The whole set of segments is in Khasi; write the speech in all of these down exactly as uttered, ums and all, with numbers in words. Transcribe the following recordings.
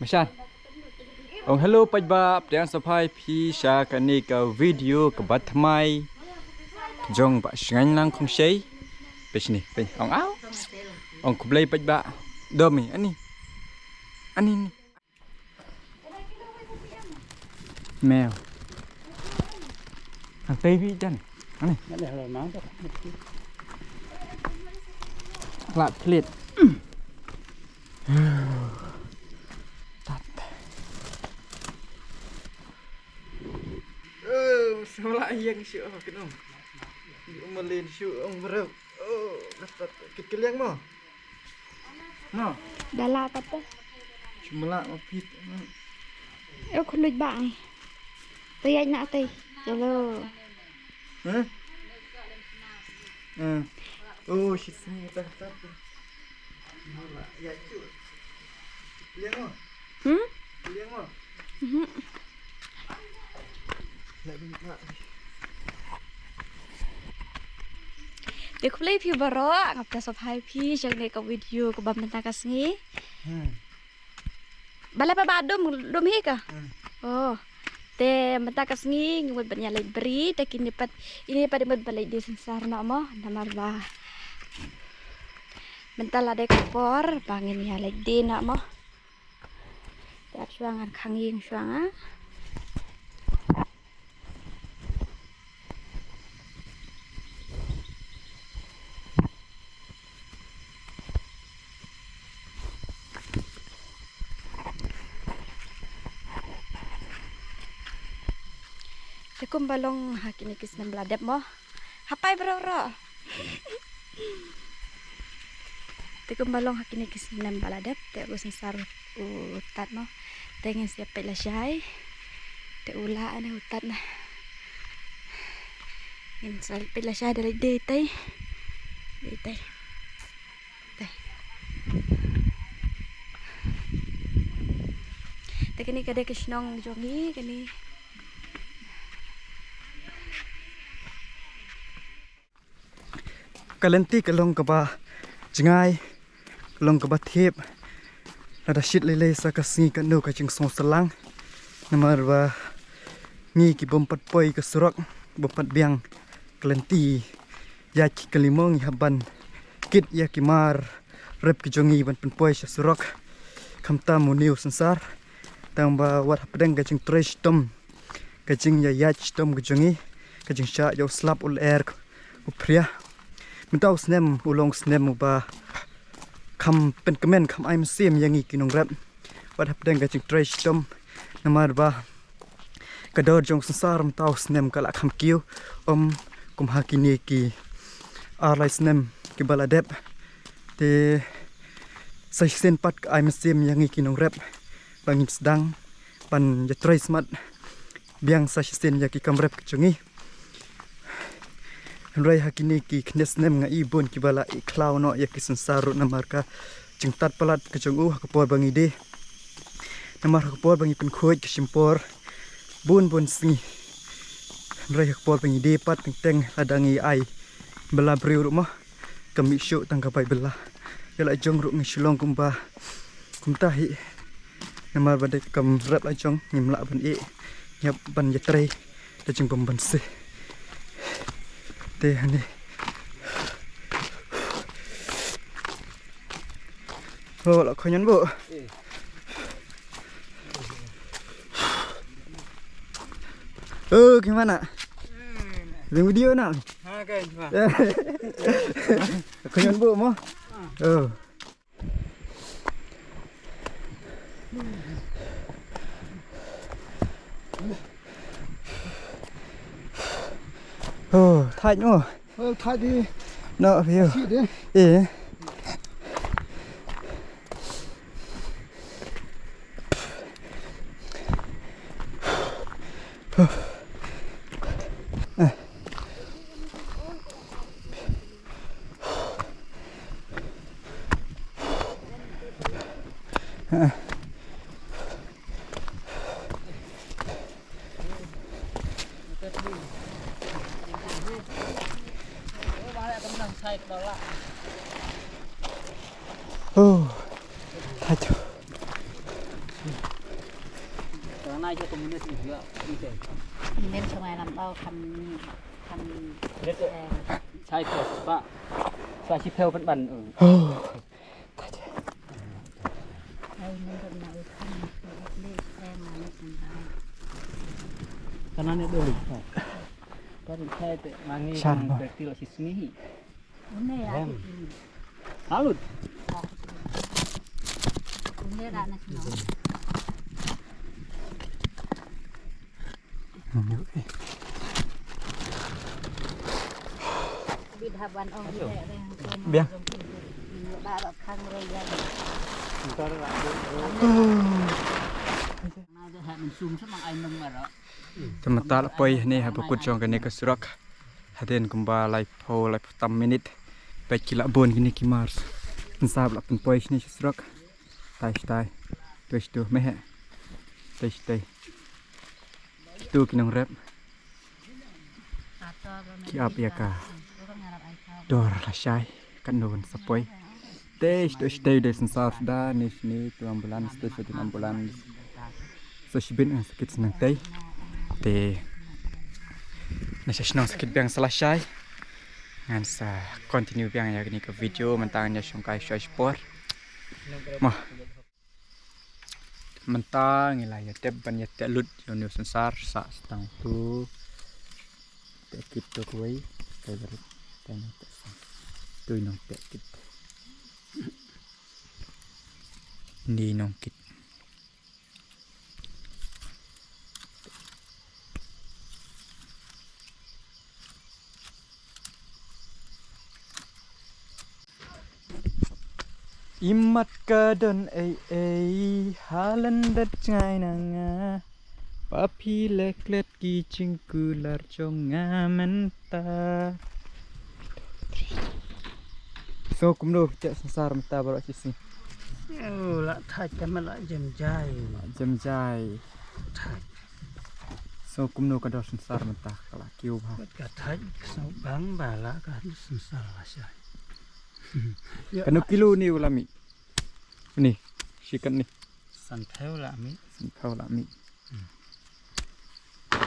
Mashan. Ong hello paidbah, pdiang sngewbha ïa phi sha kane ka video kaba thymmai jong Bah Shngain Lang Khongshei. Peit shane, peit. Ong aw. Ong khublei paidbah. Dom i, ani. Ani ni. Mew. Hangtei phi jan. Ani. Lat klit. Tat. Oh, sala yang shu oh kenong. Di umalin shu ong berep. Oh, lat tat. Kit keliang mo. No. Dala pat te. Shu mala mo pit. Oh, khluit ba ai. Te ïaid na te. Jalo. Hah? Eh. Oh, shit, sini kita kata tu. Mala, ya cu. Liang mo. Hmm? Liang mo. Mhm. Nak minta. Te khublei phi baroh, nga pdiang sngewbha ïa phi sha kane ka video kaba mynta ka sngi. Hmm. Balei pa ba dum, dum hi ka? Hmm. Oh. Te mynta ka sngi ngi mut ban ïa leit bri, te kine pat, ine pat mut ban leit die synsar noh mo, namar ba mynta la dei ka por ba ngin ïa leit die noh mo. Te ap shuwa ngan khang ïing shuwa nga. Te kumba long ha kine ki snem ba la dep mo. Hapai bro bro. Te kumba long ha kine ki snem ba la dep, te u synsar u tad mo. Te ngin sa peit lashai. Te u la ane u tad na. Ngin sa peit lashai da leit die tai. Die tai. Te. Te kane ka dei ka shnong jong ngi kane. Ka lynti ka long kaba jngai, ka long kaba thiap. Lada shit lei lei sa ka sngi kano ka jingsngewsarong. Namar ba ngi ki bym pat poi ka surok, bym pat biang ka lynti. Ïa ki kali mo ngi hap ban kit ïa ki mar rep ki jong ngi ban pynpoi sha surok. Khamtam une u synsar. Tang ba wat hapdeng ka jingtrei shitom, ka jingïaid shitom ka jong ngi, ka jingshah ïa u slap u lyer u phria. Mynta u snem u long u snem uba kham pynkmen kham ai mynsiem ïa ngi ki nongrep. Wat hapdeng ka jingtrei shitom namar ba ka dor jong u synsar mynta u snem ka la kham kiew, ym kum ha kine ki ar lai snem kiba la dep. Te sa shisien pat ka ai mynsiem ïa ngi ki nongrep ba ngin sdang ban ïatrei smat biang sa shisien ïa ki kam rep ki jong ngi. Hynrei ha kine ki khyndiat snem nga i bun kiba la i khlaw noh ïa ki synsar ruh namar ka jingtad palat ka jong u ha ka por ba ngi die. Namar ha ka por ba ngi pynkhuid ka shim por bun bun sngi. Hynrei ha ka por ba ngi die pat teng teng lada ngi ai ba la briew ruh mo. Ka mih shuh tang ka bai bylla. Ïa la jong ruh ngi shu long kumba kumta hi. Namar ba dei kam rep la jong ngim lah ban ïeh. Ngi hap ban ïatrei da jingbym banse. Te hani. Oh, la khynñion bu. Oh, gimana? Ring video na. Ha, kan. Khynñion bu mo. Oh. Oh, thait mo. Well, thait di. No, view. Shi de. Eh. Oh, thait. Nai sa tu minit ni juga. Ni sa. Ni men sungai lam tau kan, kan. Sai ko sa. Sa si phew ban ban. Ai, men ban na u kan. At least, eh, mani kan. Kana ne dulu. Kan sai te mangi. Shan kan mo. Bertil si sungi. Une ya. Em. Alut. Une da na sino. Bidha ban ong bidha reng. Bia. Ba ba khang roi ya. Ntar la. Na de ha men sum sa mang ai nang mara. Te mynta la poi hangne ha bakut jong kane ka surok. Hadien kumba laiphew, laiphew tam minit. Peit ki la bun kine ki mars. Nsa la pynpoi shane sha surok. Tai shtai. Toi shtu meh. Tai shtai. Kitu ki nongrep. Ki ap ïa ka dor lashai. Katno kan sa poi. Te sdei sdei de sensar da ni sni tu ambulance tu sdei ambulance. So shibit ngan sa kit nangtai. Te na sha shnong sa kit biang sa lashai. Ngan sa continue biang ïa kane ka video mynta ngan ïa shongkai shuwa shipor. Mo. Mynta ngi la ïa dep ban ïa teh lut ïa une u sensar sa stang tu. Teh kit tu kawei. Kai barit. Teh nong teh sa. Tu nong teh kit. Ni nong kit. Imat ka don ei ei ha lyndet jngai na nga. Ba phi leh klet ki jingkular jong nga mynta. So kumno te sensar mynta baroh shisien. Oh, la thait ka ma la jem jai. Jem jai. Thait. So kumno ka dor sensar mynta ka la kiew bha. Ka thait ka sngewbang ba la ka sensar la shai. Kano kilo ni u la mih? Ni, shikat ni. Sanphew la mih. Sanphew la mih.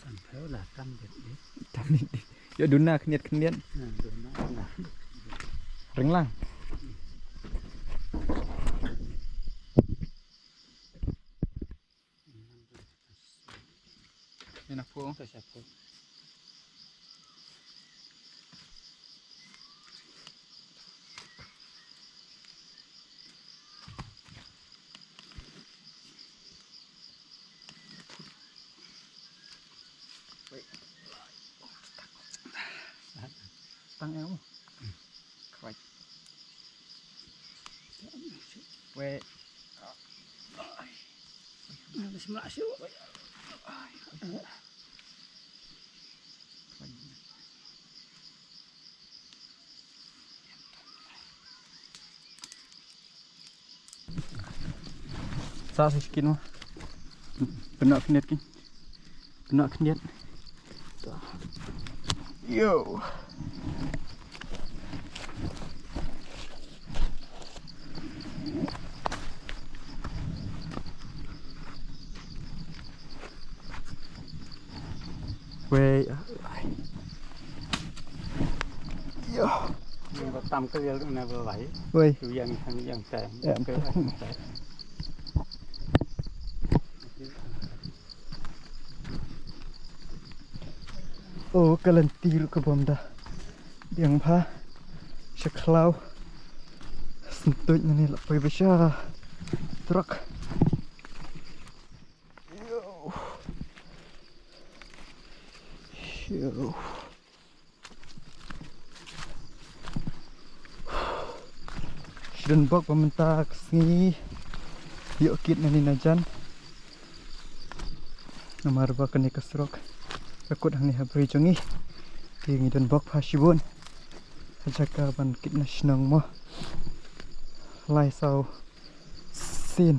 Sanphew la tam dit dit. Tam dit dit. Ïoh duna khyndiat khyndiat. Duna khyndiat. Ring lang. Ina pung. Tang em. Kwai. Wei. Sa sa skin mo. Pynah khyndiat kin. Pynah khyndiat. Yo. Wei. Yo. Tam ka lial na ba lai. Wei. Tu yang yang yang tai. Ya. O ka lynti ruh ka bym da biang bha. Sha khlaw. Syntuid na ni la poi ba sha truck. Yo. Yo. Shu don bok ba mynta ka sngi ïoh kit na ni na jan. Namar ba kane ka surok ka kut hangne ha bri jong ngi. Te ngi don bok bha shibun ha jaka ban kit na shnong mo. Lai saw sien.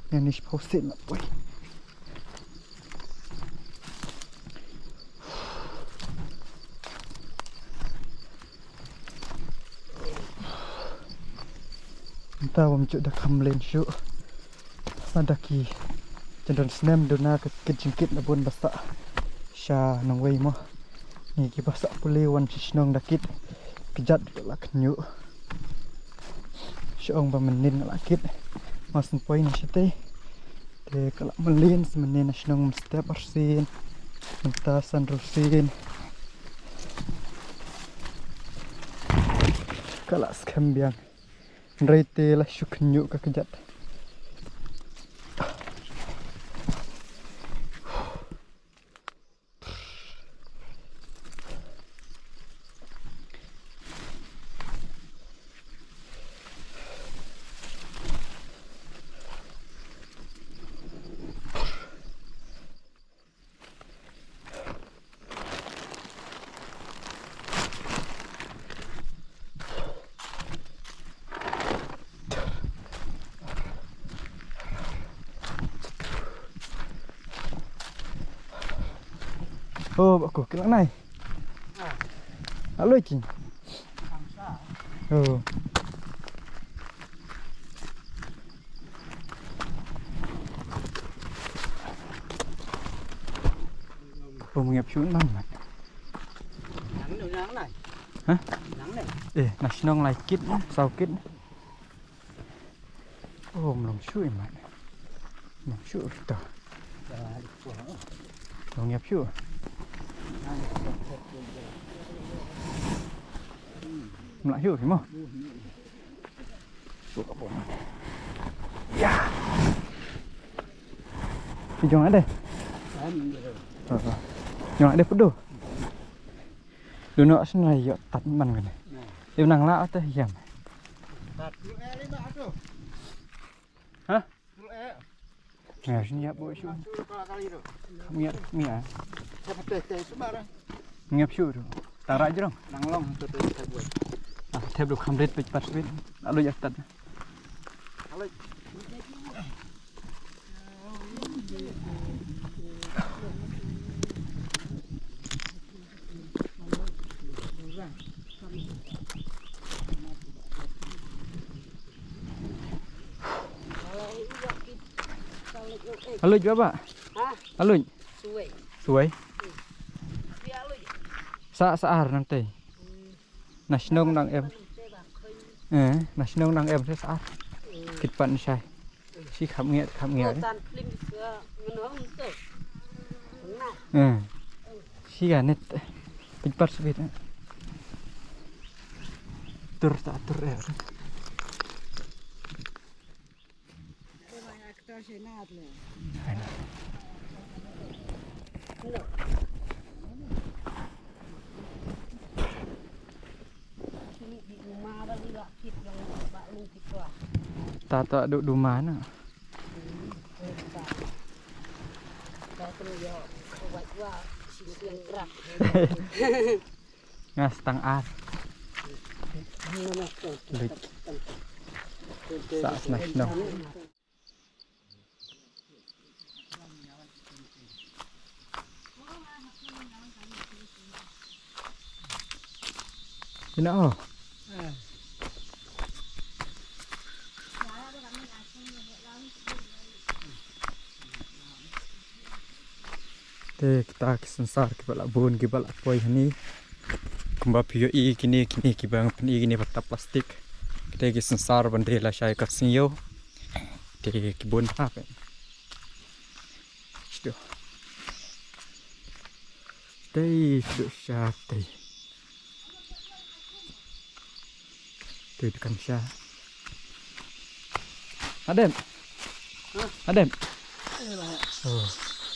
Ngan ïa shiphew sien la poi. Mynta bym ju da kham len shuh. Sa da ki Jingdon snem duna ka kit jingkit na bun ba sah sha nongwei mo. Ngi kiba sah pule wan sha shnong da kit. Kjat ka la khynñiuh. Sha ong ba mynnin nga la kit. Nga sngewpoi na shatei. Te ka la mynnin sa mynnin na shnong mynstep arsien. Mynta san arsien. Ka la skhem biang. Hynrei te la shu khynñiuh ka kjat. Oh, bako kilang nai. Alo cing. Oh. Oh, mengap shu nang, mat. Nang ni, nang lai. Hah? Nang ni. Eh, na shnong lai kit, saw kit. Oh, mlong shu, mat. Mlong shu, to. Mlong yap shu. Mlong shu, mo. Ya. Pi jong ade. Jong ade pedo. Duno asnai yo tat man kan. Yo nang la ate yam. Hah? Nga shu ngiap bo shu. Kham ngiap, ngiap. Ngiap shu tu. Tara jrong. Nang long tu tu. Ah, thep du kham rit pit pat pit. Lalu ya tat. Aluj baba. Ha? Aluj. Suwei. Suwei. Suwei aluj. Sa sa ar nang tei. Na shnong nang em. Eh, na shnong nang em sa ar. Kit pan shai. Shi kham ngiat, kham ngiat. Tan klim ke ngenong tu. Eh. Shi ga net. Pit pat sbit. Tur ta tur eh. Ta ta du du mana. Nga stang ar. Lik. Sa snack no. Ina oh. Te kita ki synsar kiba la bun kiba la poi hani. Kumba phi ïohi kine, kine kiba nga pyni kine bata plastik. Kita ki synsar ban dei lashai ka sniew. Te ki bun ha pyn. Shto. Te shto sha te. Te kan sha. Adem. Hah? Adem. Eh, bah. Oh.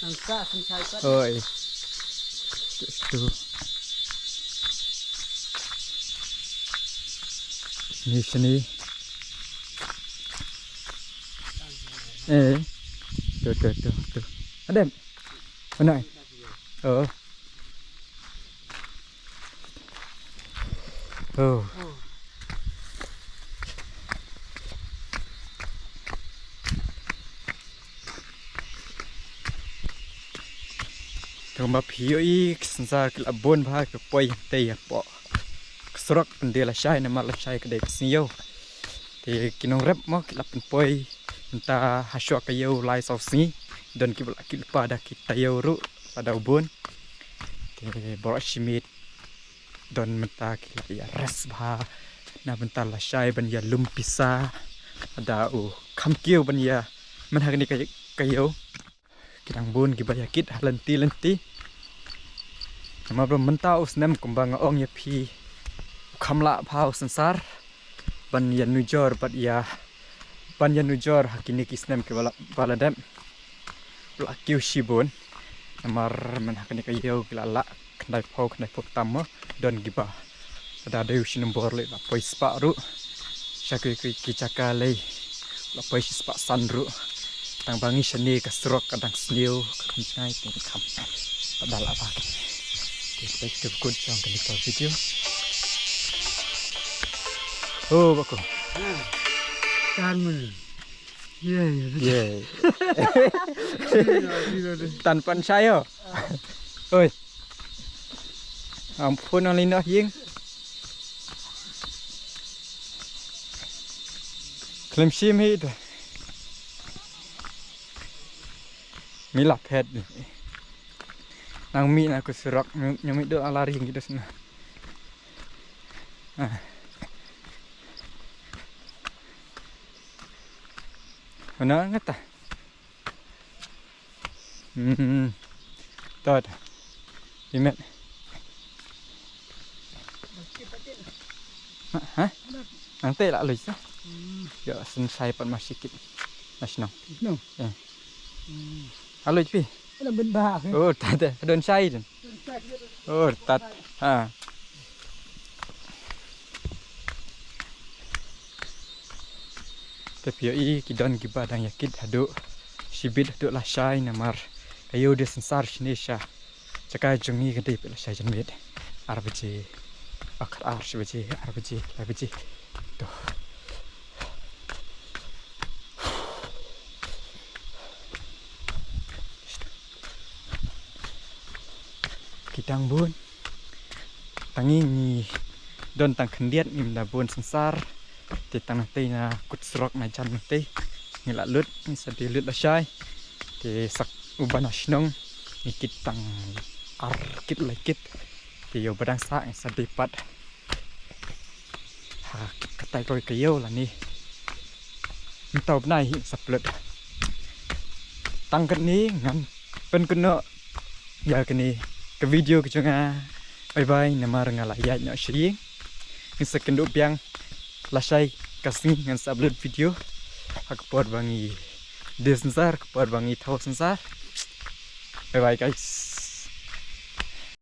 Nang sa, kan chai kat. Oi. Shto, shto. Ni sini. Eh. Tu, tu, tu, tu. Adem. Anai. Oh. Oh. Te kumba phi ïohi ki synsar ki la bun bha ki poi hangtei hapoh ka surok, ym dei lashai namar lashai ka dei ka sniew. Te ki nongrep mo ki la pynpoi mynta ha shuwa ka ïew lai saw sngi. Don kiba la kit lypa da ki taïew ruh, la da u bun. Te baroh shi miet don mynta ki la ïa rest bha na bynta lashai ban ïa lum pisa. Da u kham kiew ban ïa myn ha kane ka, ka ïew. Ki dang bun kiba ïa kit ha lynti lynti. Namar ba mynta u snem kumba nga ong ïa phi, u kham lah bha u synsar ban ïa nujor bad ïa, ban ïa nujor ha kine ki snem kiba la, ba la dep. La kiew shibun. Namar myn ha kane ka ïew ki la lah khyndai phew, khyndai phew tam mo, don kiba da dei u shi nombor lei la poi spah ruh. Sha ki, ki, ki jaka lei la poi shi spah san ruh. Tang ba ngi shane ka surok ka dang sniew, ka kham jngai, te kham. Pat da lah ba ki. Te peit, te kut jong kane ka video. Oh, ba ko. Kan mun. Ye, ye. Ye. Tan pan shayo. Oi. Ampun, ang lino ying. Khlem shim hi tu. Mi la phet. Nang mi na ku surok, nang mi do ala ring gitu sana. Ah. Mana ngata? Hmm. Tot. Imet. Ha? Nang te la lui sa. Yo, sen sai pat masih kit. Mas no. No. Eh. Alui pi. Ana ben bah. Oh, tat. Don sai den. Oh, tat. Ha. Te phi ïohi ki don kiba dang ïa kit haduh shibit haduh lashai namar ka ïew dei synsar shane sha jaka jong ngi ka dei peit lashai janmiet. Ar baje. Akat ar shi baje, ar baje, lai baje. To. Ki dang bun. Tang ngi ngi don tang khyndiat, ngim da bun synsar. Te tang nangtei na kut surok na jan nangtei. Ngi la lut, ngi sa dei lut lashai. Te sak uban na shnong ngi kit tang ar kit lai kit. Te ïoh ba dang sah ngi sa dei pat ha katai kawei ka ïew lane mynta u bnai hi sa pynlut. Tang katne ngan pynkynnoh ïa kane ka video ka jong nga. Bye bye, namar nga la ïaid noh sha ïing. Ngin sa kynduh biang lashai ka sngi, ngan sa upload video ha ka por ba ngi dei synsar, ka por ba ngi thaw synsar. Bye bye guys.